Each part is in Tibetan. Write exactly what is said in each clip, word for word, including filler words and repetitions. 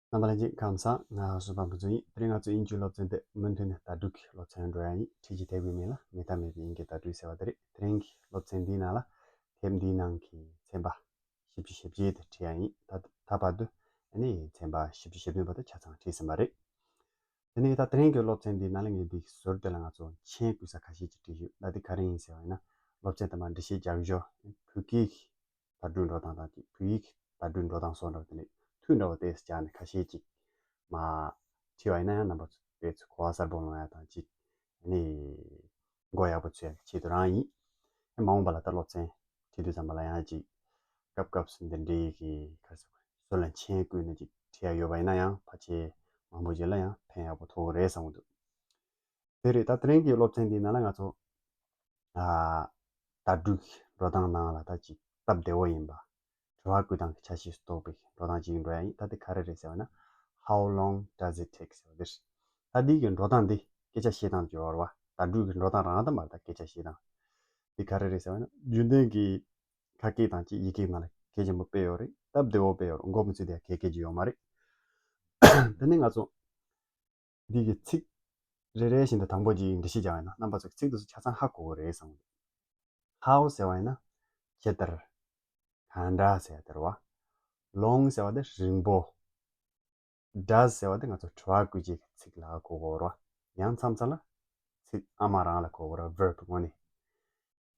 རྣམ་པ་ལྷན་རྒྱས་ཁམས་བཟང་། ང་སུ་པ་ཕུན་ཚོགས་ཡིན། དེ་རིང་ང་ཚོ་དབྱིན་ཇིའི་སློབ་ཚན་འདི་མུ་མཐུད་ནས་བརྡ་སྤྲོད་ཀྱི་སློབ་ཚན་འགྲོ་ཡ་ཡིན། ཁྲིད་ཀྱི་དེབ་ཀྱི་མིང་ལ་མེད་ཐབས་མེད་པའི་དབྱིན་སྐད་བརྡ་སྤྲོད་ཟེར་བ་དེ་རེད། དེ་རིང་གི་སློབ་ཚན་འདིའི་ནང་ལ་དེབ་འདིའི་ནང་གི་ཚན་པ་བཞི་བཅུ་ཞེ་བརྒྱད་དེ་ཁྲིད་ཡ་ཡིན། ད་ད་བར་དུ་ཨ་ནི་ཚན་པ་བཞི་བཅུ་ཞེ་བདུན་བར་དུ་ཆ་ཚང་ཁྲིད་ཟིན་པ་རེད། དེ་ནས་ད་དེ་རིང་གི་སློབ་ཚན་འདིའི་ནང་ལ་ངས་འདི་ཟུར་དེ་ལ་ང་ཚོ་མཆན་བཀོད་ས་ཁ་ཤས་ཅིག་བྲིས་ཡོད། ད་འདི་ག་རེ་ཡིན་ཟེར་བ་ཡིན་ན། སློབ་ཚན་དུ་མ་འགྲེལ་བཤད་རྒྱག་ཞོར་བོད་སྐད་ཀྱི་བརྡ་སྤྲོད་འགྲོ་སྟངས་དང་གཅིག་བོད་ཡིག་བརྡ་སྤྲོད་འགྲོ་སྟངས་སོགས་འདྲ་བ་དེ་ནས་ཐུགས་འདྲ་བ་དེ་སྦྱར་ནས་ཁ་ཤས་ཅིག་མ་བྲིས་པ་ཡིན་ན་ཡང་རྣམ་པ་ཚོ་དེ་ཚོ་གོ་བ་གསལ་པོ་ལོན་ཡ་དང་གཅིག་ནི་མགོ་ཡག་པོ་ཚོས་ཡ་གི་ཆེད་དུ་རང་ཡིན། མ་འོངས་པ་ལ་ད་སློབ་ཚན་ཁྲིད་དུས་ཙམ་པ་ལ་ཡང་གཅིག་སྐབས་སྐབས་སུ་འདི་འདྲའི་གི་ག་རེ་ཟེར་དགོས་རེད། ཟུར་ལ་མཆན་བཀོད་ནས་ཅིག་ཁྲིད་ཡ་ཡོད་པ་ཡིན་ན་ཡང་ཕལ་ཆེར་མང་པོ་ཅིག་ལ་ཡང་ཕན་ཡག་པོ་ཐོགས་ཀྱི་རེད་བསམ་གྱི་འདུག་དེ་རེད། ད་དེ་རིང་གི་སློབ་ཚན་འདིའི་ནང་ལ་ང་ཚོ་ཨ་བརྡ་སྤྲོད་ཀྱི་འགྲོ་སྟངས་ནང་ལ་ད་ཅིག་སྟབས་བདེ་བོ་ཡིན་པ། དྲི་བ་བཀོད་སྟངས་ཀྱི་ཆ་ཤས་སུ་གཏོགས་པའི་འགྲོ་སྟངས་ཅིག་འགྲོ་ཡ་ཡིན། ད་དེ་ག་རེ་རེད་ཟེར་བ་ན། How long does it take? ཟེར་བ་འདི་རེད། ད་འདི་གི་འགྲོ་སྟངས་འདི་སྐད་ཆ་བཤད་སྟངས་ཀྱི་བར་བ། བརྡ་སྤྲོད་ཀྱི་འགྲོ་སྟངས་རང་དང་མ་རེད། ད་སྐད་ཆ་བཤད་སྟངས་འདི་ག་རེ་རེད་ཟེར་བ་ན། རྒྱུན་ལྡན་གྱི་ཁ་སྐད་དང་གཅིག་ཡིག་སྐད་ནང་ལ་གལ་ཆེན་པོ་དཔེ་ཡོད་རེད། སྟབས་བདེ་བོ་དཔེ་ཡོད་རེད། མགོ་མི་ཚོས་དེ་གལ་གལ་གྱི་ཡོད་མ་རེད། དེ་ནས་ང་ཚོ་འདི་གི་ཚིག་རེ་རེ་བཞིན་དུ་དང་པོ་ཅིག་འགྲེལ་བཤད་རྒྱག་པ་ཡིན་ན། རྣམ་པ་ཚོ་ཚིག་དེ་ཚོ་ཆ་ཚང་ཧ་གོ་གི་རེད་བསམ་གི། How ཟེར་བ་ཡིན་ན་ཇི་ལྟར། གང་འདྲ་ཟེར་ཡ་དེ་རེད་བ། Long ཟེར་བ་དེ་རིང་པོ། Does ཟེར་བ་དེ་ང་ཚོ་དྲི་བ་བཀོད་བྱེད་ཀྱི་ཚིག་ལ་གོ་དགོས་རེད་བ། ཡང་མཚམས་མཚམས་ལ་ཚིག་ཨ་མ་རང་ལ་གོ་དགོས་རེད། Verb ངོས་ནས།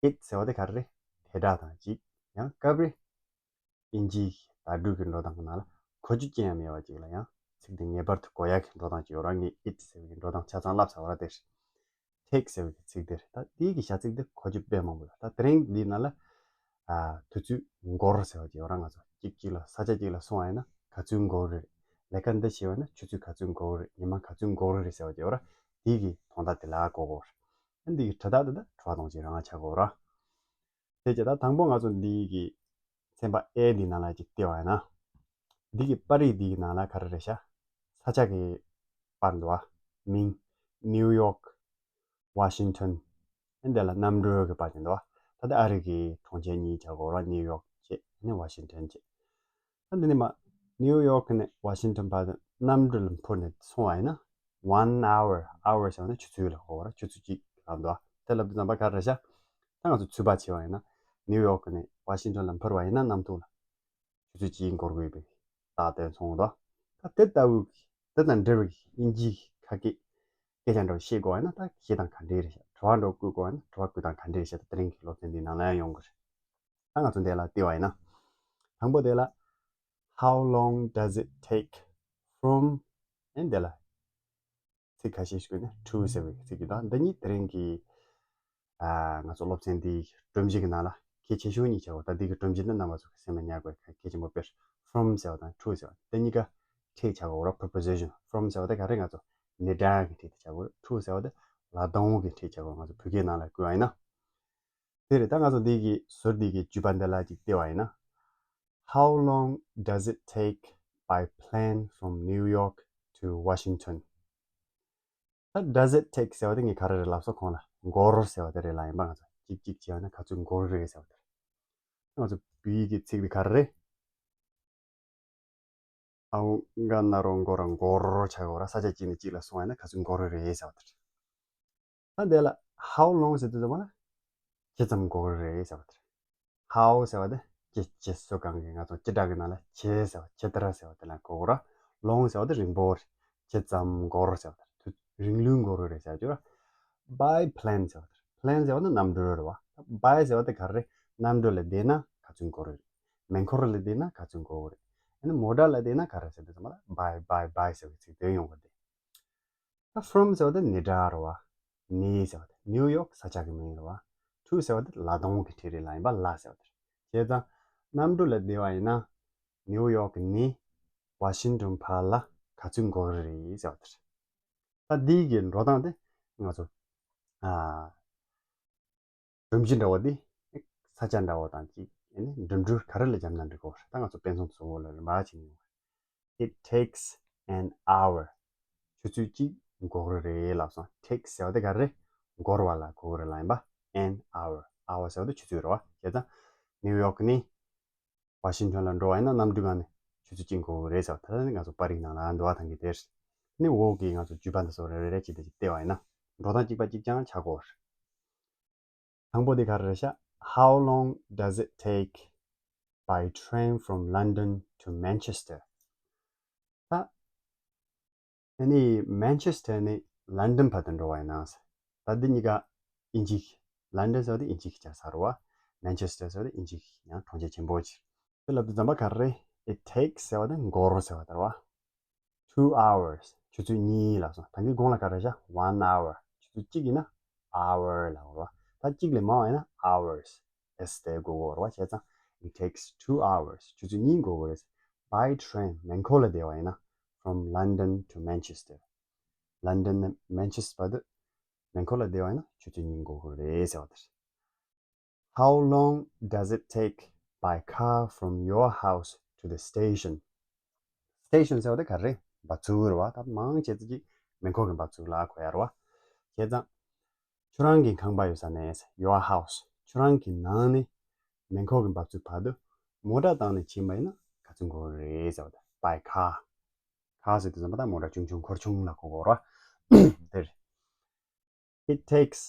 It ཟེར་བ་དེ་ག་རེ་རེད། དེ་འདྲ་དང་གཅིག་ཡང་སྐབས་རེ་དབྱིན་ཇིའི་བརྡ་སྤྲོད་ཀྱི་འགྲོ་སྟངས་ཀྱི་ནང་ལ་གོ་རྒྱུ་ཅི་ཡང་མེད་པ་ཅིག་ལ་ཡང་ཚིག་དེ་ངེས་པར་དུ་གོ་ཡག་གི་འགྲོ་སྟངས་ཅིག་ཡོད་རེད། ངས་it ཟེར་བའི་འགྲོ་སྟངས་ཆ་ཚང་བསླབས་ཚར་བ་རེད་དེ། Take ཟེར་བའི་ཚིག་དེ་རེད། ད་དེའི་གི་བྱ་ཚིག་དེ་གོ་རྒྱུ་དཔེ་མང་པོ་ཡོད། ད་དེ་རིང་འདིའི་ནང་ལ་ཨ་དུས་ཚོད་འགོར་ཟེར་བ་ཅིག་ཡོད་རེད། ང་ཚོ་གཅིག་གཅིག་ལ་ས་ཆ་གཅིག་ལ་སོང་བ་ཡིན་ན་ག་ཚོད་འགོར་རེད། ལས་ཀ་འདི་བྱས་པ་ཡིན་ན་ཆུ་ཚོད་ག་ཚོད་འགོར་རེད། ཉི་མ་ག་ཚོད་འགོར་རེད་ཟེར་བ་ཅིག་ཡོད་རེད། དེའི་གི་དོན་དག་དེ་ལ་གོ་དགོས་རེད། ཨ་འདི་གི་དྲི་རྟགས་དེ་ད་དྲི་བ་དང་གཅིག་རང་ཆགས་དགོས་རེད། དེ་རྗེས་ད་དང་པོ་ང་ཚོ་འདི་གི་ཚན་པ་A འདི་ནང་ལ་ཅིག་བལྟས་པ་ཡིན་ན། འདི་གི་པར་རིས་འདི་གི་ནང་ལ་ག་རེ་རེད་ཤག་ས་ཆ་གི་པར་འདུག་བ། མིང་། New York, Washington། ཨ་འདི་ལ་གནམ་གྲུ་གི་པར་ཅིག་འདུག་བ། ད་ལྟ་ཨ་རི་གི་གྲོང་ཁྱེར་གཉིས་ཆགས་ཀྱི་ཡོད་རེད། New York བྱས་ནས་Washington བྱས། ཨ་འདི་ནས་མར་New York ནས་Washington བར་དུ་གནམ་གྲུ་ལ་འཕུར་ནས་སོང་བ་ཡིན་ན། One hour, hour ཟེར་བ་ནི་ཆུ་ཚོད་ལ་གོ་བ་རེད། ཆུ་ཚོད་གཅིག་ལ་འདུག་བ། དེ་ལབ་དུས་ཙམ་པ་ག་རེ་རེད་ཤག་ད་ང་ཚོ་ཚོད་དཔག་བྱས་པ་ཡིན་ན། New York ནས་Washington ལ་འཕུར་བ་ཡིན་ན་གནམ་ཐུག་ལ་ཆུ་ཚོད་གཅིག་འགོར་དགོས་པའི་རྟགས་དེ་མཚོན་འདུག་ད་དེ་ལྟ་བུའི་དེ་དང་འབྲེལ་བའི་དབྱིན་ཇིའི་ཁ་སྐད་སྐད་ཆ་འདྲ་བོ་བཤད་དགོས་པ་ཡིན་ན། ད་བཤད་སྟངས་ག་འདྲས་རེད་ཤག་དྲི་བ་འདྲ་བོ་བཀོད་དགོས་པ་ཡིན་ན་དྲི་བ་བཀོད་སྟངས་ག་འདྲས་རེད་ཤག་ད་དེ་རིང་གི་སློབ་ཚན་འདིའི་ནང་ལ་ཡང་ཡོང་གི་རེད། ད་ང་ཚོ་འདི་ལ་བལྟས་པ་ཡིན་ན། དང་པོ་དེ་ལ། How long does it take from ཨེ་འདི་ལ་ཚིག་ཁ་ཤས་ཤིག་ནི་to ཟེར་བའི་ཚིག་གི་དང་འདི་གཉིས་དེ་རིང་གི་ཨ་ང་ཚོ་སློབ་ཚན་འདིའི་སྒྲོམ་གཞི་གི་ནང་ལ་གལ་ཆེ་ཤོས་གཉིས་ཆགས་ཡོད། ད་འདི་གི་སྒྲོམ་གཞི་ནི་རྣམ་པ་ཚོ་གི་སེམས་ལ་ཉར་དགོས་གལ་ཆེན་པོ་དཔེར་from ཟེར་བ་དང་to ཟེར་བ་འདི་གཉིས་ཀ་ཕྲད་ཆགས་ཡོད་རེད། Preposition from ཟེར་བ་དེ་ག་རེ་ང་ཚོ་ནི་སྒྲ་གི་ཕྲད་དེ་ཆགས་ཡོད་རེད། To ཟེར་བ་དེ་ལ་དྭགས་གི་ཕྲད་ཆགས་ཡོད། ང་ཚོ་བོད་སྐད་ནང་ལ་བཀོད་པ་ཡིན་ན། དེ་རེད། ད་ང་ཚོ་འདི་གི་ཟུར་འདི་གི་བརྒྱུད་པ་འདི་ལ་ཅིག་བལྟས་པ་ཡིན་ན། How long does it take by plane from New York to Washington? ད་does it take ཟེར་བ་དེ་ངས་ག་རེ་རེད་ལབ་སོང་གོང་ལ་འགོར་ཟེར་བ་དེ་རེད་ལབ་ཡིན་པ། ང་ཚོ་གཅིག་གཅིག་བྱས་པ་ན་ག་ཚོད་འགོར་རེད་ཟེར་བ་དེ་རེད། ང་ཚོ་བོད་ཡིག་གི་ཚིག་དེ་ག་རེ་རེད། ཨའོ་ག་ན་རོ་འགོ་ར་འགོར་ཆགས་ཡོད་ར། ས་ཆ་གཅིག་ནས་གཅིག་ལ་སོང་བ་ཡིན་ན་ག་ཚོད་འགོར་རེད་ཟེར་བ་དེ་རེད། ད་འདི་ལ་how long ཟེར་དུས་ཙམ་པ་ལ་ཇི་ཙམ་འགོར་རེད་ཟེར་བ་དེ་རེད། How ཟེར་བ་དེ་ཇི་ཇི་སུ་གང་གི་ང་ཚོ་ཇི་སྒྲ་གི་ནང་ལ་ཇི་ཟེར་བ་ཇི་ལྟར་ཟེར་བ་དེ་ལ་གོ་དགོས་ར། Long ཟེར་བ་དེ་རིང་པོ་རེད། ཇི་ཙམ་འགོར་ཟེར་བ་དེ་རེད། དུས་རིང་ལོས་འགོར་རེད་ཟེར་རྒྱུ་ར། By plane ཟེར་བ་དེ་རེད། Plane ཟེར་བ་ནི་གནམ་གྲུ་རེད་བ། By ཟེར་བ་དེ་ག་རེ་རེད། གནམ་གྲུ་ལ་བསྡད་ན་ག་ཚོད་འགོར་རེད། མེ་འཁོར་ལ་བསྡད་ན་ག་ཚོད་འགོར་རེད། ཨ་ནི་མོ་ཊ་ལ་བསྡད་ན་ག་རེ་ཟེར་དུས་ཙམ་པ་ལ་by by by ཟེར་བའི་ཚིག་དེ་ཡོང་གི་རེད། ད་from ཟེར་བ་དེ་ནི་སྒྲ་རེད་བ། ནི་ཟེར་བ་དེ་ནིའུ་ཡོག་ས་ཆ་གི་མིང་རེད་བ། To ཟེར་བ་དེ་ལ་དྭགས་གི་ཕྲད་རེད་ལབ་ཡིན་པ། ལ་ཟེར་བ་དེ་རེད། བྱས་ཙང་གནམ་གྲུ་ལ་བསྡད་པ་ཡིན་ན་ནིའུ་ཡོག་ནས་ཝ་ཤིང་ཊོན་བར་ལ་ག་ཚོད་འགོར་གི་རེད་ཟེར་བ་དེ་རེད། ད་འདི་གི་འགྲོ་སྟངས་དེ་ང་ཚོ་ཨ། སྒྲོམ་གཞི་འདྲ་བོ་འདི་ས་ཆ་འདྲ་བོ་དང་གཅིག་ཨ་ནི་འགྲིམ་འགྲུལ་ག་རེ་ལ་བརྒྱབ་ན་འགྲིག་གོ། ད་ང་ཚོ་དཔེ་མཚོན་གཙོ་བོ་ལ་རིམ་པ་བྱས་ནས། It takes an hour. ཆུ་ཚོད་གཅིག་འགོར་གི་རེད་ལབ་སོང་། Take ཟེར་བ་དེ་ག་རེ་རེད། འགོར་བ་ལ་གོ་གི་རེད་ལབ་ཡིན་པ། An hour. Hour ཟེར་བ་དེ་ཆུ་ཚོད་རེད་བ། བྱས་ཙང་ནིའུ་ཡོག་ནས་ཝ་ཤིང་ཊོན་ལ་འགྲོ་བ་ཡིན་ན་གནམ་གྲུའི་སྒང་ནས་ ཆུ་ཚོད་གཅིག་འགོར་གི་རེད་ཟེར་བ། ད་ནི་ང་ཚོ་པར་རིས་ནང་ལ་འདུག་བ། ཐང་གི་དེར་ནི་འོག་གི་ང་ཚོ་ཇུས་པ་འདི་ཚོ་རེ་རེ་རེ་བྱས་ཏེ་ཅིག་བལྟས་པ་ཡིན་ན། འགྲོ་སྟངས་གཅིག་པ་གཅིག་རྐྱང་ཆགས་ཀྱི་ཡོད་རེད། དང་པོ་དེ་ག་རེ་རེད་ཤག How long does it take by train from London to Manchester? ད་ཨ་ནི་Manchester ནས་London བར་དུ་འགྲོ་བ་ཡིན་ན། ད་འདི་གཉིས་ཀ་དབྱིན་ཇི། London ཟེར་བ་དེ་དབྱིན་ཇི་གི་ཆ་ཚང་རེད་བ། Manchester ཟེར་བ་དེ་དབྱིན་ཇི་གི་ཡང་གྲོང་ཁྱེར་ཆེན་པོ་ཅིག་དེ་ལབ་དུས་ཙམ་པ་ག་རེ་རེད། It takes ཟེར་བ་དེ་འགོར་ཟེར་བ་དེ་རེད་བ། Two hours ཆུ་ཚོད་གཉིས་ལབ་སོང་། ད་གིན་གོང་ལ་ག་རེ་བཞག One hour ཆུ་ཚོད་གཅིག་ཡིན་ན་hour ལབ་དགོས་རེད་བ། ད་གཅིག་ལས་མང་བ་ཡིན་ན་hours S དེ་དགོས་ཀྱི་ཡོད་རེད་བ། བྱས་ཙང་it takes two hours ཆུ་ཚོད་གཉིས་འགོར་གྱི་རེད། By train མེ་འཁོར་ལ་བསྡད་པ་ཡིན་ན། From London to Manchester London ནས་Manchester བར་དུ་མེ་འཁོར་ལ་བསྡད་པ་ཡིན་ན་ཆུ་ཚོད་གཉིས་འགོར་གྱི་རེད་ཟེར་བ་དེ་རེད། How long does it take by car from your house to the station? Station ཟེར་བ་དེ་ག་རེ་རེད། འབབ་ཚུགས་རེད་བ། ད་མང་ཆེ་ཚོ་གིས་མེ་འཁོར་གྱི་འབབ་ཚུགས་ལ་གོ་ཡ་རེད་བ། བྱས་ཙང་ཁྱོད་རང་གི་ཁང་པ་ཡོད་ས་ནས། Your house ཁྱོད་རང་གི་ནང་ནས་མེ་འཁོར་གྱི་འབབ་ཚུགས་བར་དུ་མོ་ཊ་བཏང་ནས་ཕྱིན་པ་ཡིན་ན་ག་ཚོད་འགོར་གྱི་རེད་ཟེར་བ་དེ། By car car ཟེར་དུས་ཙམ་པ་ད་མོ་ཊ་ཆུང་ཆུང་འཁོར་ཆུང་ལ་གོ་དགོས་རེད་བ། དེར། It takes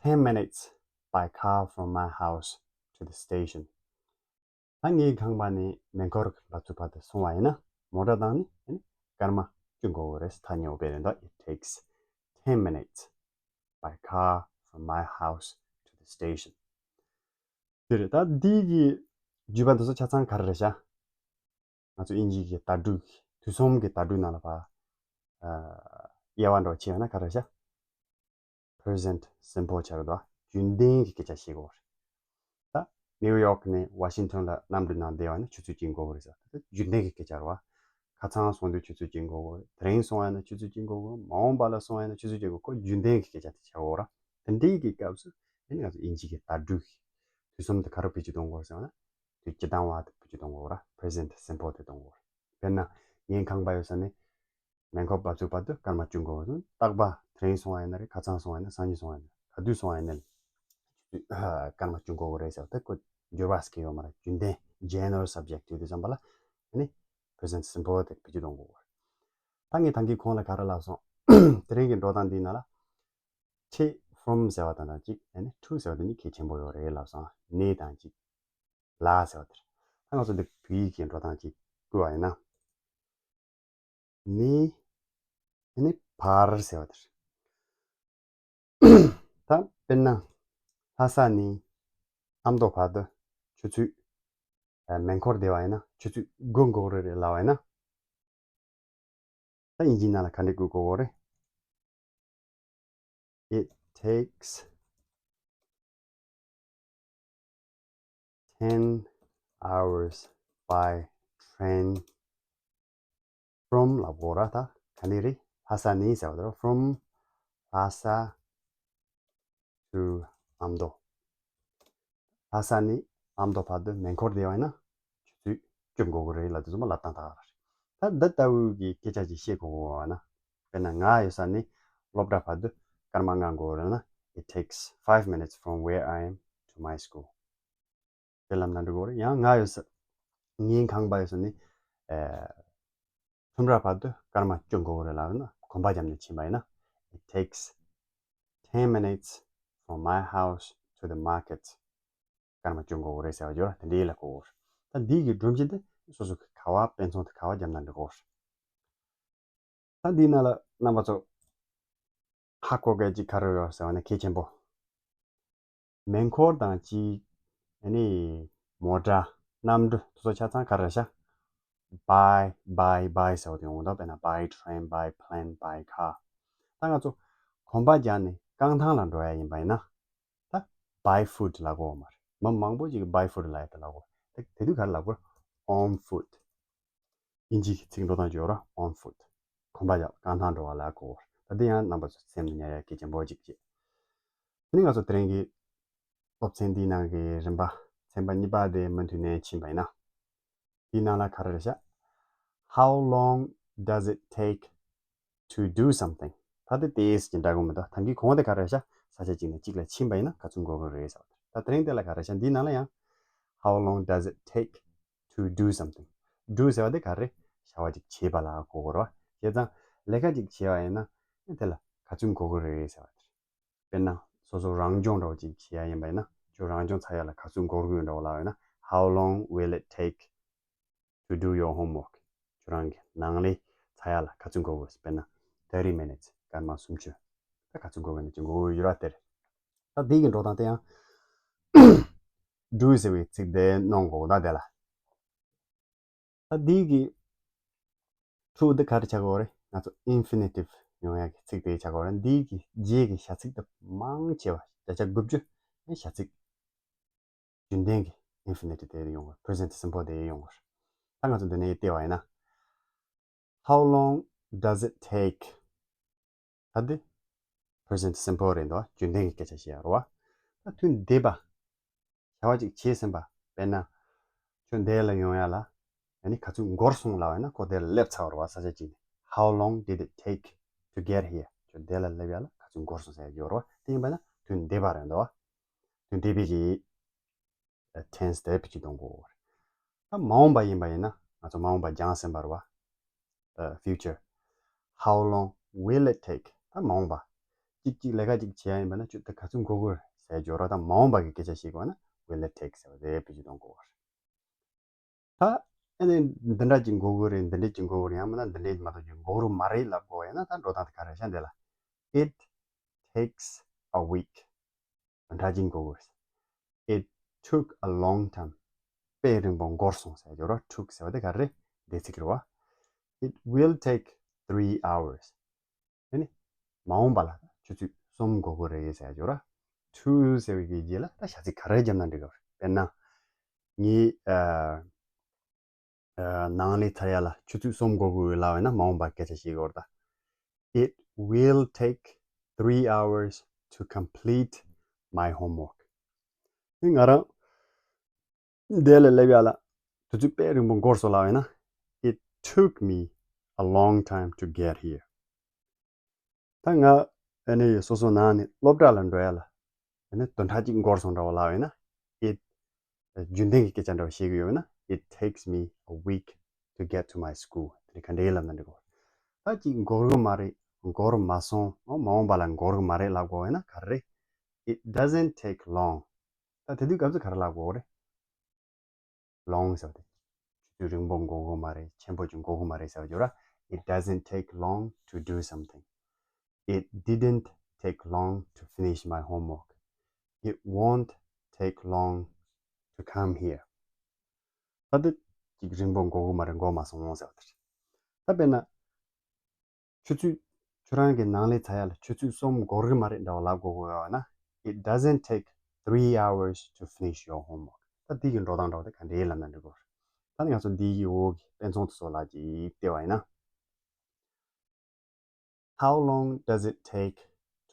ten minutes by car from my house to the station. ད་ངའི་ཁང་པ་ནས་མེ་འཁོར་གྱི་འབབ་ཚུགས་བར་དུ་སོང་བ་ཡིན་ན། མོ་ཊ་བཏང་ནས་ཨ་ནི་སྐར་མ་བཅུ་འགོར་གྱི་རེད། ཐག་ཉེ་བོ་དཔེ་རེད་འདུག It takes ten minutes by car from my house to the station. དེ་རེད། ད་འདི་གི་བརྗོད་པ་འདི་ཚོ་ཆ་ཚང་ག་རེ་རེད་ཤག་ང་ཚོ་དབྱིན་ཇི་གི་བརྡ་སྤྲོད་ཀྱི་དུས་གསུམ་གྱི་བརྡ་སྤྲོད་ནང་ལ་ཕར་ཨ་དབྱེ་བ་འདྲ་བོ་ཕྱེ་བ་ན་ག་རེ་རེད་ཤག Present simple ཆགས་ཀྱི་འདུག་རྒྱུན་ལྡན་གྱི་སྐད་ཆ་བཤད་དགོས་པ་རེད། ད་ནིའུ་ཡོག་ནས་ཝ་ཤིང་ཊོན་ལ་གནམ་གྲུ་ནང་བསྡད་པ་ན་ཆུ་ཚོད་གཅིག་འགོར་གྱི་རེད་ཟེར། ད་རྒྱུན་ལྡན་གྱི་སྐད་ཆ་རེད་བ། ཁ་སང་སོང་དུས་ཆུ་ཚོད་གཅིག་འགོར་གྱི་རེད། དེ་རིང་སོང་ཡ་ན་ཆུ་ཚོད་གཅིག་འགོར་གྱི་རེད། མ་འོངས་པ་ལ་སོང་ཡ་ན་ཆུ་ཚོད་གཅིག་འགོར་གྱི་རེད། ཁོ་རྒྱུན་ལྡན་གྱི་སྐད་ཆ་དེ་ཆགས་ཀྱི་ཡོད་རེད། དེ་འདྲའི་གི་སྐབས་སུ་ཨ་ནི་ང་ཚོ་དབྱིན་ཇི་གི་བརྡ་སྤྲོད་ཀྱི་དུས་གསུམ་དེ་ག་རེ་བེད་སྤྱོད་གཏོང་དགོས་ཟེར་ན། དུས་སྤྱིར་བཏང་བ་དེ་བེད་སྤྱོད་གཏོང་དགོས་རེད། Present simple དེ་གཏོང་དགོས་རེད། དཔེར་ན་ངའི་ཁང་པ་ཡོད་ས་ནས་མེ་འཁོར་འབབ་ཚུགས་བར་དུ་སྐར་མ་བཅུ་འགོར་བ་སོང་། རྟག་པར་དེ་རིང་སོང་བ་ཡིན་ན་རེད། ཁ་སང་སོང་བ་ཡིན་ན། སང་ཉིན་སོང་བ་ཡིན་ན། ག་དུས་སོང་བ་ཡིན་ན་ལ་སྐར་མ་བཅུ་འགོར་གྱི་རེད་ཟེར་བ་དེ་ཁོ་འགྱུར་བ་ཟེར་གྱི་ཡོད་མ་རེད། རྒྱུན་ལྡན་general subject ཡོད་དུས་ཙམ་པ་ལ་ཨ་ནི་present simple དེ་བེད་སྤྱོད་གཏོང་དགོས་རེད། ད་ངས་ད་གིན་གོང་ལ་ག་རེ་ལབ་སོང་། དེ་རིང་གི་འགྲོ་སྟངས་འདིའི་ནང་ལ་to from ཟེར་བ་དང་གཅིག་ཨ་ནི་to ཟེར་བ་དེ་གཉིས་གལ་ཆེན་པོ་ཡོད་རེད་ལབ་སོང་། ནས་དང་གཅིག་ལ་ཟེར་བ་དེ་རེད། ད་ང་ཚོ་འདི་བོད་ཡིག་གི་འགྲོ་སྟངས་གཅིག་བསྐུར་བ་ཡིན་ན། ནས་ཨ་ནི་བར་ཟེར་བ་དེ་རེད། ད་དཔེར་ན་ལྷ་ས་ནས་ཨ་མདོ་བར་དུ་ཆུ་ཚོད་ཨ་མེ་འཁོར་བསྡད་པ་ཡིན་ན་ཆུ་ཚོད་དགུ་འགོར་གྱི་རེད་ལབ་པ་ཡིན་ན། ད་དབྱིན་ཇིའི་ནང་ལ་ག་འདྲ་བསྐུར་དགོས་རེད། It takes ten hours by train from ལབ་དགོས་རེད། ད་ག་ནས་རེད། ལྷ་ས་ནས་ཟེར་བ་དེ་རེད། From Lhasa to Amdo. ལྷ་ས་ནས་ཨ་མདོ་བར་དུ་མེ་འཁོར་བསྡད་པ་ཡིན་ན་ཆུ་ཚོད་བཅུ་འགོར་གྱི་རེད་ལབ་དུས་ཙམ་པ་ལབ་སྟངས་དེ་ག་རེད། ད་འདི་ལྟ་བུའི་གི་སྐད་ཆ་ཅིག་བཤད་དགོས་པ་ན། དཔེར་ན་ང་ཡོད་ས་ནས་སློབ་གྲྭ་བར་དུ་སྐར་མ་ལྔ་འགོར་ན། It takes five minutes from where I am to my school. དེ་ལབ་ན་འགྲིག་གི་རེད། ཡང་ང་ཡོད་ས། ངའི་ཁང་པ་ཡོད་ས་ནས་ཨ་ཁྲོམ་ར་བར་དུ་སྐར་མ་བཅུ་འགོར་གྱི་རེད་ལབ་ན། གོམ་པ་བརྒྱབ་ནས་ཕྱིན་པ་ཡིན་ན། It takes ten minutes from my house to the market. སྐར་མ་བཅུ་འགོར་གྱི་རེད་ཟེར་བ་ཡོད་ར། དེ་འདྲའི་ལ་གོ་གི་རེད། ད་འདི་གི་སྒྲོམ་གཞི་དེ་སོ་སོ་གི་ག་བ་དཔེ་མཚོན་དེ་ག་བ་བརྒྱབ་ན་འགྲིག་གི་རེད། ད་འདིའི་ནང་ལ་རྣམ་པ་ཚོ་ཧ་གོ་མཁན་ཅིག་ག་རེ་ཡོད་ཟེར་བ་ན་གལ་ཆེན་པོ། མེ་འཁོར་དང་གཅིག་ཨ་ནི་མོ་ཊ། གནམ་གྲུ། དེ་ཚོ་ཆ་ཚང་ག་རེ་རེད་ཤག By, by, by ཟེར་བ་དེ་ཡོང་གི་འདུག་དཔེར་ན་by train, by plane, by car. ད་ང་ཚོ་གོམ་པ་རྒྱག་ནས་རྐང་ཐང་ལ་འགྲོ་ཡ་ཡིན་པ་ཡིན་ན། ད་by foot ལབ་དགོས་མ་རེད། མི་མང་པོ་ཅིག་གིས་by foot ལབ་ཡ་དེ་ལབ་དགོས། ད་དེ་དུས་ག་རེ་ལབ་དགོས། On foot. དབྱིན་ཇིའི་ཚིག་འགྲོ་སྟངས་ཅིག་ཡོད་ར། On foot. གོམ་པ་རྒྱག་རྐང་ཐང་འགྲོ་བ་ལ་གོ། ད་དེ་ཡང་རྣམ་པ་ཚོ་སེམས་ལ་ཉར་ཡ་གལ་ཆེན་པོ་ཅིག་བྱེད། དེ་ནི་ང་ཚོ་དེ་རིང་གི་སློབ་ཚན་འདིའི་ནང་གི་རིམ་པ་ཚན་པ་གཉིས་པ་དེ་མུ་མཐུད་ནས་ཕྱིན་པ་ཡིན་ན། དེའི་ནང་ལ་ག་རེ་རེད་ཤག How long does it take to do something? ད་དེ་ཏོག་ཙམ་འདྲ་གི་མི་འདུག་ད་གིན་གོང་དེ་ག་རེ་རེད་ཤག་ས་ཆ་གཅིག་ནས་གཅིག་ལ་ཕྱིན་པ་ཡིན་ན་ག་ཚོད་འགོར་གི་རེད་ཟེར་བ། ད་དེ་རིང་དེ་ལ་ག་རེ་རེད་ཤག་འདིའི་ནང་ལ་ཡང་། How long does it take to do something? do ཟེར་བ་དེ་ག་རེ་རེད། བྱ་བ་ཅིག་བྱེད་པ་ལ་གོ་དགོས་རེད་བ། བྱས་ཙང་ལས་ཀ་ཅིག་བྱེད་པ་ཡིན་ན་དེ་ལ་ག་ཚོད་འགོར་གི་རེད་ཟེར་བ་དེ་རེད། དཔེར་ན་སོ་སོ་རང་སྦྱོང་འདྲ་བོ་ཅིག་བྱེད་ཡ་ཡིན་པ་ཡིན་ན་ཁྱོད་རང་སྦྱོང་ཚར་ཡ་ལ་ག་ཚོད་འགོར་གི་ཡོད་འདྲ་བོ་ལབ་ཡོད་ན། How long will it take to do your homework? ཁྱོད་རང་གི་ནང་ལས་ཚར་ཡ་ལ་ག་ཚོད་འགོར་གི་ཡོད། དཔེར་ན་thirty minutes། སྐར་མ་སུམ་ཅུ། ད་ག་ཚོད་འགོར་གི་ཡོད་ན་ཅིག་འགོར་གི་ཡོད་ར་དེ་རེད། ད་དེ་གི་འགྲོ་སྟངས་དེ་ཡང་do ཟེར་བའི་ཚིག་དེ་གནོན་དགོས་ད་དེ་ལ། ད་འདི་གི་to འདི་ག་རེ་ཆགས་ཀྱི་ཡོད་རེད། ང་ཚོ་infinitive ཡོང་ཡག་གི་ཚིག་དེ་ཆགས་ཀྱི་ཡོད་རེད། འདི་གི་རྗེས་ཀྱི་བྱ་ཚིག་དེ་མང་ཆེ་བ་བརྒྱ་ཆ་དགུ་བཅུ་ནི་བྱ་ཚིག་རྒྱུན་ལྡན་གྱི་infinitive དེ་ཡོང་གི་རེད། present simple དེ་ཡོང་གི་རེད། ད་ང་ཚོ་འདི་ནས་བལྟས་པ་ཡིན་ན། How long does it take? ད་འདི་present simple རེད་འདུག་རྒྱུན་ལྡན་གྱི་སྐད་ཆ་བཤད་ཡ་རེད་བ། ད་དུས་འདས་པ། བྱ་བ་ཅིག་བྱས་ཟིན་པ། དཔེར་ན་ཁྱོད་འདི་ལ་ཡོང་ཡ་ལ་ཡ་ནི་ག་ཚོད་འགོར་སོང་ལབ་པ་ཡིན་ན་ཁོ་འདི་ལ་སླེབས་ཚར་བ་རེད་བ། ས་ཆ་གཅིག་ནས། How long did it take to get here? ཁྱོད་འདི་ལ་སླེབས་ཡ་ལ་ག་ཚོད་འགོར་སོང་ཟེར་ཡ་ཡོད་རེད་བ། དེ་ཡིན་པ་ན་དུས་འདས་པ་རེད་འདུག་བ། དུས་འདས་པའི་གི་tense དེ་བེད་སྤྱོད་གཏོང་དགོས་རེད། ད་མ་འོངས་པ་ཡིན་པ་ཡིན་ན་ང་ཚོ་མ་འོངས་པ་སྦྱངས་ཟིན་པ་རེད་བ། ཨ། future. How long will it take? ད་མ་འོངས་པ། གཅིག་གཅིག་ལས་ཀ་གཅིག་བྱེད་ཡ་ཡིན་པ་ན་ཁྱོད་ད་ག་ཚོད་འགོར་གི་རེད་ཟེར་ཡ་ཡོད་རེད་བ། ད་མ་འོངས་པ་གི་སྐད་ཆ་བཤད་དགོས་ན་will it take ཟེར་བ་དེ་བེད་སྤྱོད་གཏོང་དགོས་རེད། ད་ཨ་ནི་འདི་འདྲ་ཅིག་འགོར་གི་རེད། འདི་འདྲ་ཅིག་འགོར་གི་རེད། ཡང་མིན་ན་འདི་འདྲ་མ་གཏོགས་ཅིག་འགོར་གི་མ་རེད་ལབ་དགོས་ཡ་ན་ད་འགྲོ་སྟངས་དེ་ག་རེ་རེད་ཤག་འདི་ལ། It takes a week. འདི་འདྲ་ཅིག་འགོར་གི་རེད། It took a long time. དཔེ་རིང་པོ་འགོར་སོང་ཟེར་ཡ་ཡོད་རེད་བ། took ཟེར་བ་དེ་ག་རེ་རེད། འདས་ཚིག་རེད་བ། It will take three hours. ཨ་ནི་མ་འོངས་པ་ལ་ཆུ་ཚོད་གསུམ་འགོར་གི་རེད་ཟེར་ཡ་ཡོད་རེད་བ། to ཟེར་བའི་གི་རྗེས་ལ་ད་བྱ་ཚིག་ག་རེ་བརྒྱབ་ན་འགྲིག་གི་རེད། དཔེར་ན་ངས་ཨ། ཨ། ནང་ལས་ཚར་ཡ་ལ་ཆུ་ཚོད་གསུམ་འགོར་གི་ཡོད་ལབ་ཡོད་ན་མ་འོངས་པ་སྐད་ཆ་བཤད་དགོས་རེད་ད། It will take three hours to complete my homework. ཨ་ནི་ང་རང་འདི་ལ་སླེབས་ཡ་ལ་དུས་ཚོད་དཔེ་རིང་པོ་འགོར་སོང་ལབ་ཡོད་ན། It took me a long time to get here. ད་ང་ཨ་ནི་སོ་སོ་ནང་ནས་སློབ་གྲྭ་ལ་འགྲོ་ཡ་ལ་ཨ་ནི་བདུན་ཕྲག་གཅིག་འགོར་སོང་འདྲ་བོ་ལབ་ཡོད་ན། It རྒྱུན་ལྡན་གྱི་སྐད་ཆ་འདྲ་བོ་བཤད་གི་ཡོད་ན། It takes me a week to get to my school. དེ་ག་འདྲའི་ལབ་ན་འགྲིག་གོ། ད་ཅིག་འགོར་གི་མ་རེད། འགོར་མ་སོང་། མ་འོངས་པ་ལ་འགོར་གི་མ་རེད་ལབ་དགོས་ཡོད་ན་ག་རེ་རེད། It doesn't take long. ད་དེ་དུས་སྐབས་སུ་ག་རེ་ལབ་དགོས་རེད། long ཟེར་བ་དེ། ཆུ་ཚོད་རིང་པོ་འགོར་གི་མ་རེད། ཆེན་པོ་ཅིག་འགོར་གི་མ་རེད་ཟེར་བ་ཡོད་ར། It doesn't take long to do something. It didn't take long to finish my homework. It won't take long to come here. ད་དེ་ཅིག་རིང་པོ་འགོར་གི་མ་རེད། འགོར་མ་སོང་ཟེར་བ་དེ་རེད། ད་དཔེར་ན། ཆུ་ཚོད། ཁྱོད་རང་གི་ནང་ལས་ཚར་ཡ་ལ་ཆུ་ཚོད་གསུམ་འགོར་གི་མ་རེད་འདྲ་བ་ལབ་དགོས་དགོས་ཡོད་ན། It doesn't take three hours to finish your homework. ད་འདི་གི་འགྲོ་སྟངས་འདྲ་བ་དེ་ག་འདྲའི་ལབ་ན་འགྲིག་གོ། ད་ནི་ང་ཚོ་འདི་གི་འོག་གི་དཔེ་མཚོན་དེ་ཚོ་ལ་ཅིག་བལྟས་པ་ཡིན་ན། How long does it take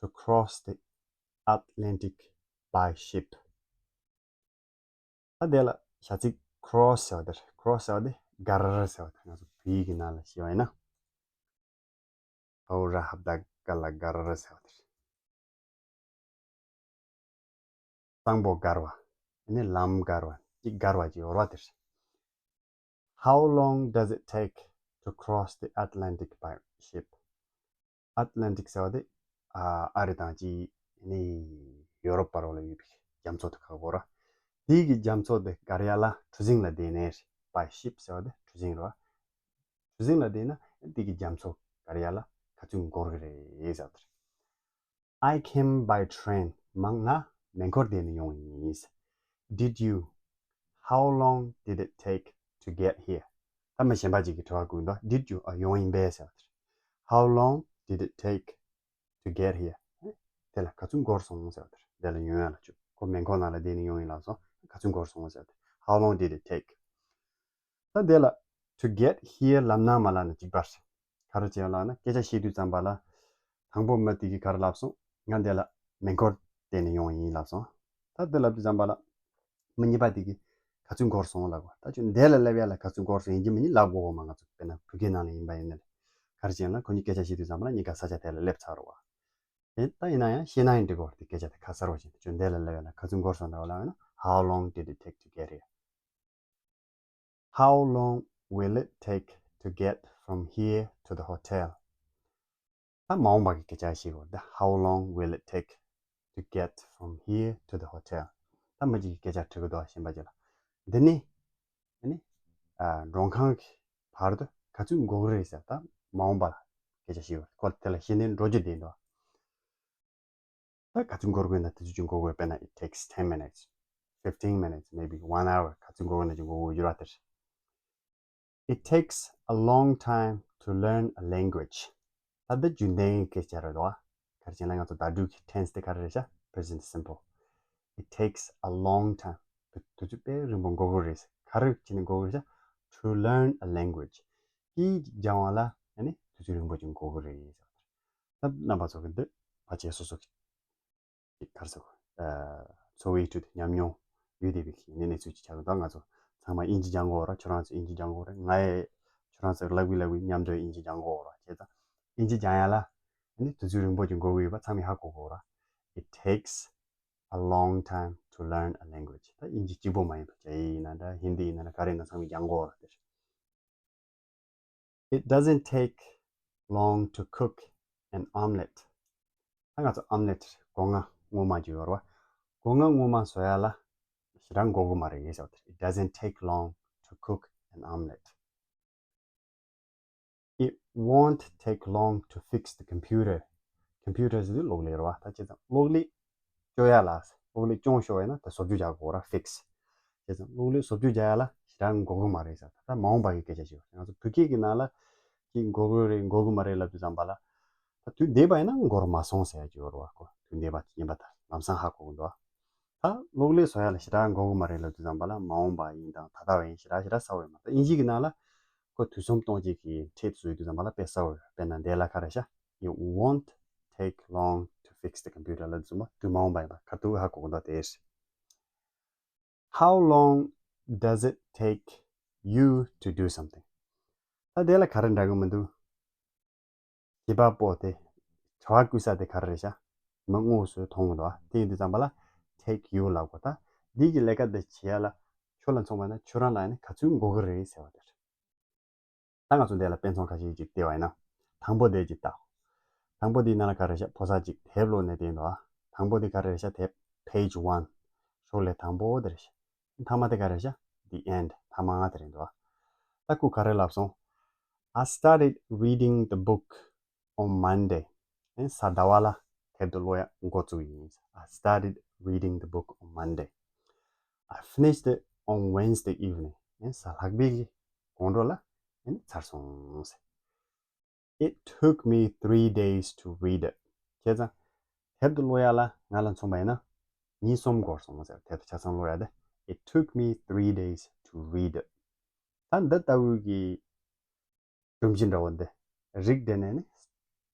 to cross the Atlantic by ship? ད་དེ་ལ་བྱ་ཚིག་cross ཟེར་བ་དེ་རེད། cross ཟེར་བ་དེ་བརྒལ་ཟེར་བ་དེ། ང་ཚོ་བོད་ཡིག་གི་ནང་ལ་བཤད་པ་ཡིན་ན། ཨོ་ར་ཧབ་ད་ག་ལ་བརྒལ་ཟེར་བ་དེ་རེད། གཙང་པོ་བརྒལ་བ། ཨ་ནི་ལམ་བརྒལ་བ། ཅིག་བརྒལ་བ་ཅིག་ཡོད་རེད་བ་དེ་རེད། How long does it take to cross the Atlantic by ship? Atlantic ཟེར་བ་དེ་ཨ་ཨ་རི་དང་ཅིག་ནི་ཡོ་རོབ་བར་ལ་ཡོད་པའི་རྒྱ་མཚོ་དེ་ཁག་པོ་ར། དེའི་གི་རྒྱ་མཚོ་དེ་བརྒལ་ཡ་ལ་གྲུ་གཟིངས་ལ་བསྡད་ནས་རེད། By ship ཟེར་བ་དེ་གྲུ་གཟིངས་རེད་བ། གྲུ་གཟིངས་ལ་བསྡད་ན་དེ་གི་རྒྱ་མཚོ་བརྒལ་ཡ་ལ་ག་ཚོད་འགོར་གི་རེད་ཟེར་བ་དེ་རེད། I came by train. མ་ང་མེ་འཁོར་བསྡད་ནས་ཡོང་ཡིན། Did you? How long did it take to get here? ད་མི་གཞན་པ་ཅིག་གིས་དྲི་བ་བཀོད་འདུག Did you? ཨ་ཡོང་ཡིན་པས་ཟེར་བ་དེ་རེད། How long did it take to get here? དེ་ལ་ག་ཚོད་འགོར་སོང་ཟེར་བ་དེ་རེད། དེ་ལ་ཡོང་ཡ་ལ་ཁྱོད་ཁོ་མེ་འཁོར་ནང་ལ་བསྡད་ནས་ཡོང་ཡིན་ལབ་སོང་། ག་ཚོད་འགོར་སོང་ཟེར་བ་དེ། How long did it take? ད་དེ་ལ་to get here ལབ་ན་མ་ལབ་ན་གཅིག་པ་རེད། ག་རེ་བྱས་ལབ་ན་སྐད་ཆ་བཤད་དུས་ཙམ་པ་ལ། དང་པོ་མི་དེ་གིས་ག་རེ་ལབ་སོང་། ང་འདི་ལ་མེ་འཁོར་བསྡད་ནས་ཡོང་ཡིན་ལབ་སོང་། ད་དེ་ལབ་དུས་ཙམ་པ་ལ། མི་གཉིས་པ་དེ་གིས་ག་ཚོད་འགོར་སོང་ལབ་གོ། ད་ཁྱོད་འདི་ལ་སླེབས་ཡ་ལ་ག་ཚོད་འགོར་སོང་ཡིན་གཅིག་མིན་གཉིས་ལབ་དགོས་གོ་མ། ང་ཚོ་དཔེར་ན་བོད་སྐད་ནང་ལ་ཡིན་པ་ཡིན་ན་ལས། ག་རེ་བྱས་ན་ཁོ་གཉིས་སྐད་ཆ་བཤད་དུས་ཙམ་པ་ལ་གཉིས་ཀ་ས་ཆ་དེ་ལ་སླེབས་ཚར་བ། དེ་ད་ཡིན་ན་ཡང་ཤེས་ན་ཡང་འགྲིག་གོ། དེ་སྐད་ཆ་དེ་ཁ་གསལ་པོ་བྱས་ནས་ཁྱོད་འདི་ལ་སླེབས་ཡ་ལ་ག་ཚོད་འགོར་སོང་འདྲ་བོ་ལབ་ཡོད་ན། How long did it take to get here? How long will it take to get from here to the hotel? ད་མ་འོངས་པ་གི་སྐད་ཆ་ཞིག་གོ། ད་how long will it take to get from here to the hotel? ད་མི་གཅིག་གིས་སྐད་ཆ་དྲི་གི་འདུག་ག་གཞན་པ་གཅིག་ལ། འདི་ནས་ཨ་ནི་ཨ་མགྲོན་ཁང་གི་བར་དུ་ག་ཚོད་འགོར་གི་རེད་ཟེར། ད་མ་འོངས་པ་ལ་སྐད་ཆ་ཞིག་གོ། ཁོ་དེ་ལ་ཤེས་ནས་འགྲོ་རྒྱུ་བསྡད་འདུག་ད་ག་ཚོད་འགོར་དགོས་ན་དེ་ཚོད་ཅིག་འགོར་དགོས། དཔེར་ན། It takes ten minutes, fifteen minutes, maybe one hour. ག་ཚོད་འགོར་དགོས་ན་ཅིག་འགོར་དགོས་རྒྱུ་ར་དེར། It takes a long time to learn a language. ད་འདི་རྒྱུན་ལྡན་གྱི་སྐད་ཆ་རེད་དོ། ག་རེ་བྱས་ན་ང་ཚོ་བརྡ་སྤྲོད་ཀྱི་tense དེ་ག་རེ་རེད་ཤག present simple. It takes a long time. དུས་ཚོད་དཔེ་རིང་པོ་འགོར་གི་རེད། ག་རེ་བྱས་ནས་འགོར་གི་རེད་ཤག to learn a language. སྐད་སྦྱང་བ་ལ་ཨ་ནི་དུས་ཚོད་རིང་པོ་ཅིག་འགོར་གི་རེད། ད་རྣམ་པ་ཚོ་གི་འདི་ཕལ་ཆེར་སོ་སོ་གི་ག་རེ་ཟེར་དགོས། ཨ། འཚོ་བའི་ཁྲོད་དུ་ཉམས་མྱོང་ཡོད་བསྡད་པའི་གི་ནི་གནས་ཚུལ་ཅིག་ཆགས་ཀྱི་འདུག་ང་ཚོ་ཚང་མ་དབྱིན་ཇི་སྦྱང་དགོས་ར། ཁྱོད་རང་ཚོ་དབྱིན་ཇི་སྦྱང་དགོས་རེད། ང་ཡི་ཁྱོད་རང་ཚོ་ལབ་གི་ལབ་གི་མཉམ་དུ་དབྱིན་ཇི་སྦྱང་དགོས་ར། བྱས་ཙང་དབྱིན་ཇི་སྦྱང་ཡ་ལ་ནི་དུས་ཚོད་རིང་པོ་ཅིག་འགོར་གི་ཡོད་པ་ཚང་མས་ཧ་གོ་དགོས་ར། It takes a long time to learn a language. ད་དབྱིན་ཇི་གཅིག་པོ་མ་ཡིན་པ། རྒྱ་ཡིག་ཡིན་ན་འདྲ། ཧིན་དི་ཡིན་ན་འདྲ། ག་རེ་ཡིན་ན་ཚང་མས་སྦྱང་དགོས་ར་དེར། It doesn't take long to cook an omelette. ད་ང་ཚོ་omelette སྒོ་ང་སྔོ་མ་ཅིག་ཡོད་རེད་བ། སྒོ་ང་སྔོ་མ་བཟོ་ཡ་ལ་ཞེ་དྲག་འགོར་གི་མ་རེད་ཟེར་བ་དེ། It doesn't take long to cook an omelette. It won't take long to fix the computer. Computer ཟེར་དུས་གློག་ཀླད་རེད་བ། ད་བྱས་ཙང་གློག་ཀླད་སྐྱོ་ཡ་ལ། གློག་ཀླད་སྐྱོན་ཤོར་བ་ཡིན་ན་ད་བཟོ་བཅོས་རྒྱག་དགོས་ར། fix. བྱས་ཙང་གློག་ཀླད་བཟོ་བཅོས་རྒྱག་ཡ་ལ་ཞེ་དྲག་འགོར་གི་མ་རེད་ཟེར། ད་མ་འོངས་པ་གི་སྐད་ཆ་ཞིག་ཡོད། ང་ཚོ་བོད་སྐད་ཀྱི་ནང་ལ་ཅིག་འགོར་གི་རེད། འགོར་གི་མ་རེད་ལབ་དུས་ཙམ་པ་ལ། ད་དུས་འདས་པ་ཡིན་ན་འགོར་མ་སོང་ཟེར་ཡ་ཅིག་ཡོད་རེད་བ། ཁོ་དུས་འདས་པ་ཡིན་པ་ད་ལམ་སང་ཧ་གོ་གི་འདུག་ད་གློག་ཀླད་བཟོ་ཡ་ལ་ཞེ་དྲག་འགོར་གི་མ་རེད་ལབ་དུས་ཙམ་པ་ལ། མ་འོངས་པ་ཡིན་དང་ད་ལྟ་བ་ཡིན་ཞེ་དྲག་ཞེ་དྲག་གསལ་པོ་ཡོད་མ་རེད། ད་དབྱིན་ཇི་གི་ནང་ལ་ཁོ་དུས་གསུམ་སྟོང་གཅིག་གི་ཕྲད་བཟོ་ཡི་དུས་ཙམ་པ་ལ་དཔེ་གསལ་པོ་ཡོད། དཔེར་ན་འདི་ལ་ག་རེ་ཤག It won't take long to fix the computer ལབ་དུས་ཙམ་པ་དུས་མ་འོངས་པ་ཡིན་པ་ཁ་ཐུག་ཧ་གོ་གི་འདུག་དེ་རེད། How long does it take you to do something? ད་དེ་ལ་ག་རེ་འདྲ་གི་མི་འདུག་བྱེད་པ་པོ་དེ་བྱ་བ་བསྐུལ་ས་དེ་ག་རེ་རེད་ཤག་མི་དངོས་སུ་མཐོང་གི་འདུག་བ། དེ་ཡིན་དུས་ཙམ་པ་ལ་take you ལབ་དགོས། ད་འདི་གི་ལས་ཀ་འདི་བྱེད་ཡ་ལ་ཁྱོད་ལ་མཚོན་པ་ན་ཁྱོད་རང་ལ་ནི་ག་ཚོད་འགོར་གི་རེད་ཟེར་བ་དེ་རེད། ད་ང་ཚོ་འདི་ལ་དཔེ་མཚོན་ཁ་ཤས་ཅིག་བལྟས་པ་ཡིན་ན། དང་པོ་དེ་ཅིག་བལྟ། དང་པོ་དེའི་ནང་ལ་ག་རེ་ཤག་ཕོ་གསར་ཅིག་དེབ་ཀློག་ནས་བསྡད་འདུག་ཨ། དང་པོ་དེ་ག་རེ་ཤག་དེབ་page one ཤོག་ལྷེ་དང་པོ་དེ་རེད་ཤག་མཐའ་མ་དེ་ག་རེ་ཤག the end མཐའ་མ་དེ་རེད་འདུག་ཨ། ད་ཁོས་ག་རེ་ལབ་སོང་། I started reading the book on Monday. ཨེ། གཟའ་ཟླ་བ་ལ་དེབ་དེ་ཀློག་ཡ་འགོ་བཙུགས་ཡིན། I started reading the book on Monday. I finished it on Wednesday evening. ཨེ། གཟའ་ལྷག་པའི་གི་དགོང་དྲོ་ལ་ཨེ་ཚར་སོང་ཟེར། It took me three days to read it. བྱས་ཙང་དེབ་དེ་ཀློག་ཡ་ལ་ང་ལ་མཚོན་པ་ཡིན་ན་ཉིན་གསུམ་འགོར་སོང་ཟེར། དེབ་དེ་ཆ་ཚང་ཀློག་ཡ་དེ། It took me three days to read it. ད་འདི་ལྟ་བུའི་གི་སྒྲོམ་གཞི་འདྲ་བོ་འདི་རིགས་འགྲེ་ནས་ནི་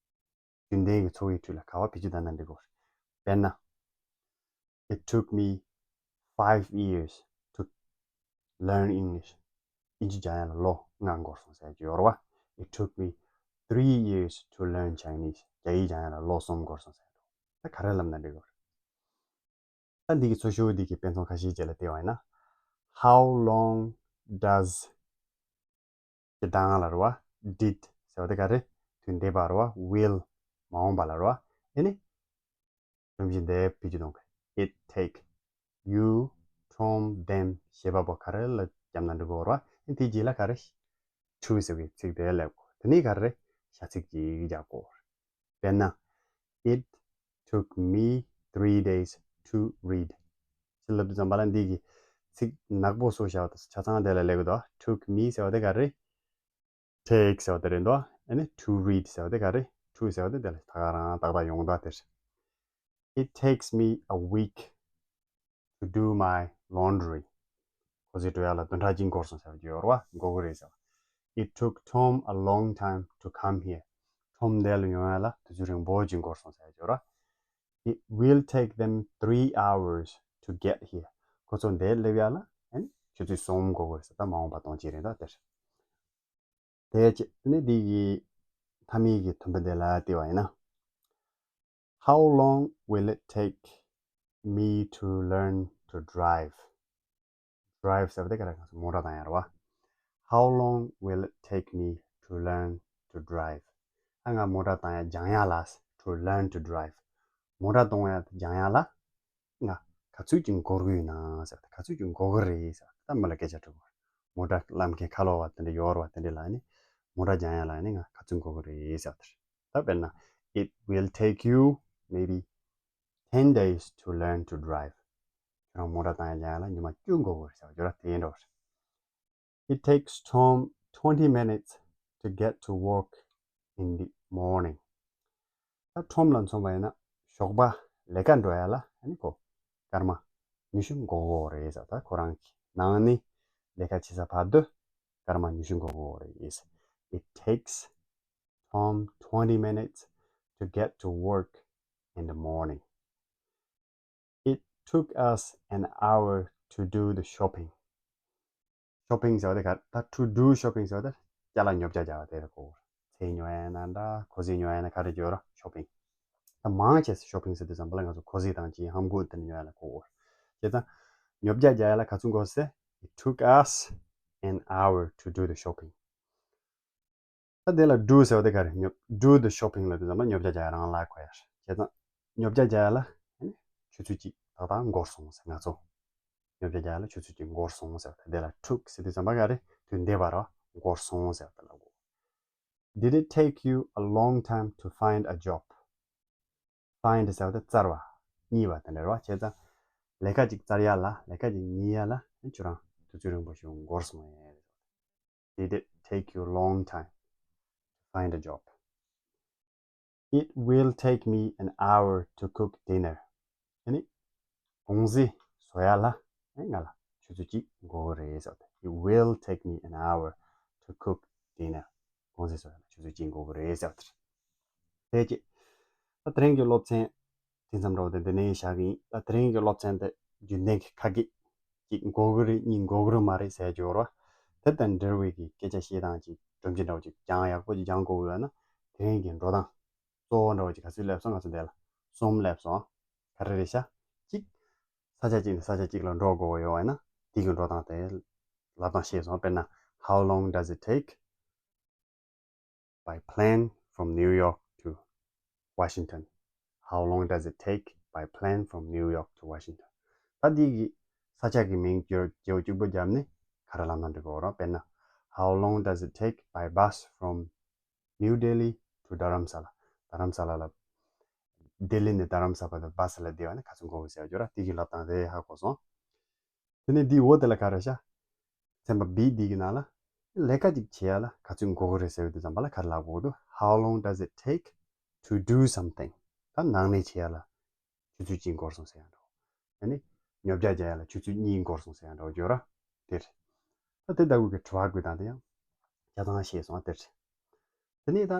རྒྱུན་ལྡན་གྱི་འཚོ་བའི་ཁྲོད་ལ་ག་པར་བེད་སྤྱོད་བཏང་ན་འགྲིག་གོ། དཔེར་ན། It took me five years to learn English. དབྱིན་ཇི་སྦྱང་ཡ་ལ་ལོ་ལྔ་འགོར་སོང་ཟེར་གྱི་ཡོད་རེད་བ། It took me three years to learn Chinese. རྒྱ་ཡིག་སྦྱང་ཡ་ལ་ལོ་གསུམ་འགོར་སོང་ཟེར་གྱི་འདུག་ད་ག་རེ་ལབ་ན་འགྲིག་གོ། ད་འདི་གི་ཚོ་ཤོས་འདི་གི་དཔེ་མཚོན་ཁ་ཤས་རྗེས་ལ་བལྟས་པ་ཡིན་ན། How long does ཀྱི་གདངས་ལ་རེད་བ། did ཟེར་བ་དེ་ག་རེ། དུས་འདས་པ་རེད་བ། will མ་འོངས་པ་ལ་རེད་བ། ཨེ་ནི། སྒྲོམ་གཞི་འདི་བེད་སྤྱོད་གཏོང་གི། It take you, Tom, them ཞེས་པ་པོ་ག་རེ་ལ་བརྒྱབ་ན་འགྲིག་གོ་རེད་བ། ཨེ་དེའི་རྗེས་ལ་ག་རེ། to ཟེར་བའི་ཚིག་དེ་སླེབས་གོ། དེ་ནས་ག་རེ། བྱ་ཚིག་ཅིག་རྒྱག་གོ། དཔེར་ན། It took me three days to read. ཅེས་ལབ་དུས་ཙམ་པ་ལ་འདི་གི་ཚིག་ནག་པོ་བཟོས་བཞག་པ་དང་ཆ་ཚང་དེ་ལ་སླེབས་ཀྱི་འདུག took me ཟེར་བ་དེ་ག་རེ། take ཟེར་བ་དེ་རེད་འདུག་ཨ་ནི་to read ཟེར་བ་དེ་ག་རེ། to ཟེར་བ་དེ་དེ་ལ་ད་ག་རང་ཏག་ཏག་ཡོང་གི་འདུག་དེ་རེད། It takes me a week to do my laundry. གོས་ཚིག་འགྲོ་ཡ་ལ་བདུན་ཕྲག་གཅིག་འགོར་སོང་ཟེར་བ་ཅིག་ཡོད་རེད་བ། འགོར་གི་རེད་ཟེར་བ། It took Tom a long time to come here. Tom འདི་ལ་ཡོང་ཡ་ལ་དུས་ཚོད་རིང་པོ་ཅིག་འགོར་སོང་ཟེར་བ་ཅིག་ཡོད་རེད་བ། It will take them three hours to get here. ཁོ་ཚོ་འདིར་སླེབས་ཡ་ལ་ཨ་ནི་ཆུ་ཚོད་གསུམ་འགོར་གི་རེད་ཟེར། ད་མ་འོངས་པ་སྟོང་གཅིག་རེད་ད་དེར། དེ་བྱས་ནས་འདི་གི་མཐའ་མའི་གི་དུམ་བུ་འདི་ལ་བལྟས་པ་ཡིན་ན། How long will it take me to learn to drive? drive ཟེར་བ་དེ་ག་རེ། ང་ཚོ་མོ་ཊ་བཏང་ཡ་རེད་བ། How long will it take me to learn to drive? ཨ་ང་མོ་ཊ་བཏང་ཡ་སྦྱང་ཡ་ལ། To learn to drive. མོ་ཊ་གཏོང་ཡ་སྦྱང་ཡ་ལ་ང་ག་ཚོད་ཅིག་འགོར་གི་ཡོད་ན་ཟེར། ག་ཚོད་ཅིག་འགོར་གི་རེད་ཟེར། ད་མི་ལ་སྐད་ཆ་དྲི་དགོས། མོ་ཊ་བསླབ་མཁན་ཁ་ལོ་བ་དེ་འདྲ་ཡོད་རེད་བ། དེ་འདྲ་ལ་ནི་མོ་ཊ་སྦྱང་ཡ་ལ་ནི་ང་ག་ཚོད་འགོར་གི་རེད་ཟེར། ད་དཔེར་ན། It will take you maybe ten days to learn to drive. ཁྱོད་རང་མོ་ཊ་བཏང་ཡ་སྦྱང་ཡ་ལ་ཉི་མ་བཅུ་འགོར་གི་རེད་ཟེར་བ་ཡོད་ར། དེ་འདྲ་བ་རེད། It takes Tom twenty minutes to get to work in the morning. ད་ཊོམ་ལ་མཚོན་པ་ཡིན་ན་ཞོགས་པ་ལས་ཀ་འགྲོ་ཡ་ལ་ཨ་ནི་ཁོ་སྐར་མ་ཉི་ཤུ་འགོར་གི་རེད་ཟེར། ད་ཁོ་རང་གི་ནང་ནས་ལས་ཀ་བྱེད་ས་བར་དུ་སྐར་མ་ཉི་ཤུ་འགོར་གི་རེད། It takes Tom twenty minutes to get to work in the morning. It took us an hour to do the shopping. Shopping ཟེར་བ་དེ་ག་ད་to do shopping ཟེར་བ་དེ་ཅ་ལག་ཉོ་ཆ་རྒྱག་པ་དེ་རེད་གོ། ཚལ་ཉོ་ཡ་ན་འདྲ། གོ་ཟས་ཉོ་ཡ་ན་ག་རེ་ཉོ་ར། shopping. ད་མང་ཆེ་shopping ཟེར་དུས་ཙམ་པ་ལ་ང་ཚོ་གོ་ཟས་དང་ཅིག་ཧམ་གོ་དེ་ཉོ་ཡ་ལ་གོ། བྱས་ཙང་ཉོ་ཆ་རྒྱག་ཡ་ལ་ག་ཚོད་འགོར་ཟེར། It took us an hour to do the shopping. ད་དེ་ལ་do ཟེར་བ་དེ་ག་རེ། ཉོ་do the shopping ལ་དུས་ཙམ་པ་ཉོ་ཆ་རྒྱག་ཡ་རང་ལ་གོ་ཡ། བྱས་ཙང་ཉོ་ཆ་རྒྱག་ཡ་ལ་ཆུ་ཚོད་གཅིག་ཏག་ཏག་འགོར་སོང་ཟེར། ང་ཚོ་ཉོ་ཆ་རྒྱག་ཡ་ལ་ཆུ་ཚོད་གཅིག་འགོར་སོང་ཟེར་བ་དེ་ལ་took ཟེར་དུས་ཙམ་པ་ག་རེ། དུས་འདས་པ་ར་འགོར་སོང་ཟེར་བ་དེ་ལ་གོ། Did it take you a long time to find a job? Find ཟེར་བ་དེ་བཙལ་བ། རྙེད་པ་དེ་འདྲ་རེད་བ། བྱས་ཙང་ལས་ཀ་ཅིག་བཙལ་ཡ་ལ། ལས་ཀ་ཅིག་རྙེད་ཡ་ལ་ཁྱོད་རང་དུས་ཚོད་རིང་པོ་ཞིག་འགོར་སོང་ངས། Did it take you a long time to find a job? It will take me an hour to cook dinner. ཨ་ནི་གུང་ཟས་བཟོ་ཡ་ལ་ཨ་ནི་ང་ལ་ཆུ་ཚོད་གཅིག་འགོར་གི་རེད་ཟེར་བ་དེ། It will take me an hour to cook dinner. གུང་ཟས་བཟོ་ཡ་ལ་ཆུ་ཚོད་གཅིག་འགོར་གི་རེད་ཟེར་བ་དེ་རེད། དེ་རྗེས་ད་དེ་རིང་གི་སློབ་ཚན་དེ་ཙམ་འདྲ་བོ་དེ་འདི་ནས་བཞག་གི་ཡིན། ད་དེ་རིང་གི་སློབ་ཚན་དེ་རྒྱུན་ལྡན་གྱི་ཁ་སྐད་ཅིག་འགོར་གི་རེད། གཉིས་འགོར་གི་རེད་མ་རེད་ཟེར་རྒྱུ་རེད་བ། དེ་དང་འབྲེལ་བའི་གི་སྐད་ཆ་བཤད་སྟངས་ཅིག་སྒྲོམ་གཞི་འདྲ་བོ་ཅིག་སྦྱང་ཡག་པོ་ཅིག་སྦྱང་དགོས་ཡོད་ན། དེ་རིང་གི་འགྲོ་སྟངས་གཙོ་བོ་འདྲ་བོ་ཅིག་ག་ཚོད་སླེབས་སོང་། ང་ཚོ་འདི་ལ་གསུམ་སླེབས་སོང་། ག་རེ་རེད་ཤག་གཅིག་ས་ཆ་གཅིག་ནས་ས་ཆ་གཅིག་ལ་འགྲོ་དགོས་ཡོད་པ་ཡིན་ན་དེ་གི་འགྲོ་སྟངས་དེ་ལབ་སྟངས་ཤེས་སོང་། དཔེར་ན། How long does it take by plane from New York to Washington? How long does it take by plane from New York to Washington? ད་འདི་གི་ས་ཆ་གི་མིང་བརྗེ་བོ་གཅིག་པོ་བརྒྱབ་ནས་ག་རེ་ལབ་ན་འགྲིག་གི་རེད། དཔེར་ན། How long does it take by bus from New Delhi to Dharamsala? དྷ་རམ་ས་ལ་ལ། ལྡི་ལི་ནས་དྷ་རམ་ས་ལ་བར་དུ་བྷ་སི་ལ་བསྡད་པ་ན་ག་ཚོད་འགོར་གི་ཟེར་རྒྱུ་ར། དེ་གི་ལབ་སྟངས་དེ་ཧ་གོ་སོང་། དེ་ནས་འདིའི་འོག་དེ་ལ་ག་རེ་ཤག་ཚན་པ་བི་འདི་གི་ནང་ལ་ལས་ཀ་ཅིག་བྱེད་ཡ་ལ་ག་ཚོད་འགོར་གི་རེད་ཟེར་བའི་དུས་ཙམ་པ་ལ་ག་རེ་ལབ་དགོས་འདུག How long does it take to do something? ད་ནང་ནས་བྱེད་ཡ་ལ་ཆུ་ཚོད་གཅིག་འགོར་སོང་ཟེར་ཡ་འགྲོ། ཨ་ནི་ཉོ་ཆ་རྒྱག་ཡ་ལ་ཆུ་ཚོད་གཉིས་འགོར་སོང་ཟེར་ཡ་འགྲོ་རྒྱུ་ར། དེ་རེད། ད་དེ་ལྟ་བུའི་གི་དྲི་བ་དགོས་སྟངས་དེ་ཡང་ཆ་ཚང་ཤེས་སོང་། དེ་རེད། དེ་ནས་ད།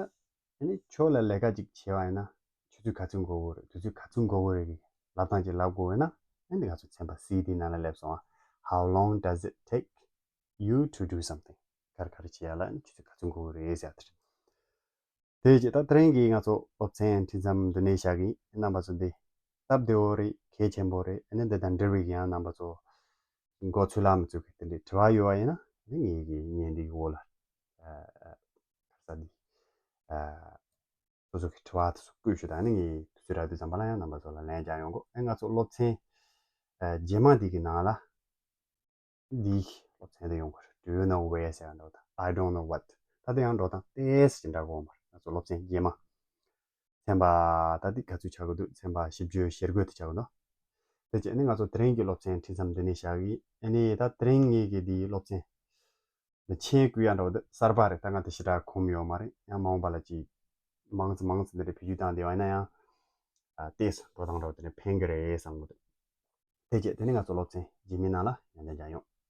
དེ་ནས་ཁྱོད་ལ་ལས་ཀ་ཅིག་བྱེད་པ་ཡིན་ན་ཆུ་ཚོད་ག་ཚོད་འགོར་གི་རེད། དུས་ཚོད་ག་ཚོད་འགོར་གི་རེད་གི་ལབ་སྟངས་ཅིག་ལབ་དགོས་ཡོད་ན། ཨ་ནི་ང་ཚོ་ཚན་པ་སི་འདི་ནང་ལ་སླེབས་སོང་ཨ། How long does it take you to do something? ག་རེ་ག་རེ་བྱེད་ཡ་ལ་ཨ་ནི་ཆུ་ཚོད་ག་ཚོད་འགོར་གི་རེད་ཟེར་ཡ་དེ་རེད། དེ་རྗེས་ད་དེ་རིང་གི་ང་ཚོ་སློབ་ཚན་འཕྲིན་མཚམས་འདི་ནས་བཞག་གི་ཡིན། རྣམ་པ་ཚོ་འདི་སྟབས་བདེ་བོ་རེད། གལ་ཆེན་པོ་རེད། ཨ་ནི་འདི་དང་འབྲེལ་བའི་ཡང་རྣམ་པ་ཚོ་མགོ་ཚོས་ལ་མི་ཚོས་གི་དེ་འདྲའི་དྲི་བ་ཡོད་པ་ཡིན་ན་ཨ་ནི་ངའི་གི་བརྙན་འདི་གི་འོག་ལ་ཨ་ཨ་ག་རེ་ཟེར་འདི་ཨ་སོ་སོ་གི་དྲི་བ་དེ་ཚོ་བཀོད་ཞུ་དང་། ཨ་ནི་ངས་དུས་ཚོད་རག་དུས་ཙམ་པ་ལ་ཡང་རྣམ་པ་ཚོ་ལ་ལན་རྒྱག་ཡོང་གོ། ཨ་ང་ཚོ་སློབ་ཚན་ཨ་རྗེས་མ་འདི་གི་ནང་ལ། འདིའི་སློབ་ཚན་དུ་ཡོང་དགོས་རེད། Do you know where ཟེར་ཡང་འགྲོ་དང་། I don't know what. ད་དེ་ཡང་འགྲོ་སྟངས་ཏོག་ཙམ་འདྲ་གི་ཡོད་མ་རེད། ང་ཚོ་སློབ་ཚན་རྗེས་མ། ཚན་པ་ད་འདི་ག་ཚོད་ཆགས་ཀྱི་འདུག་ཚན་པ་བཞི་བཅུ་ཞེ་དགུ་དེ་ཆགས་ཀྱི་འདུག་དེ་རྗེས་ནི་ང་ཚོ་དེ་རིང་གི་སློབ་ཚན་འཕྲིན་མཚམས་འདི་ནས་བཞག་གི་ཡིན། ཨ་ནི་ད་དེ་རིང་ངེད་ཀྱི་འདིའི་སློབ་ཚན་མཆན་བཀོད་ཡ་འདྲ་བོ་འདི་གསར་པ་རེད། ད་ང་དེ་ཞེ་དྲག་གོམས་ཡོད་མ་རེད། ཡང་མ་འོངས་པ་ལ་ཅིག་མང་ཙམ་མང་ཙམ་འདི་འདྲ་བེད་སྤྱོད་བཏང་བསྡད་པ་ཡིན་ན་ཡང་ཨ་ཏོག་ཙམ་འགྲོ་སྟངས་འདྲ་བོ་དེ་འདྲ་ཕན་གི་རེད་བསམ་གི་འདུག་དེ་རྗེས་དེ་ནི་ང་ཚོ་སློབ་ཚན་རྗེས་མའི་ནང་ལ་ཡང་བསྐྱར་མཇལ་ཡོང་།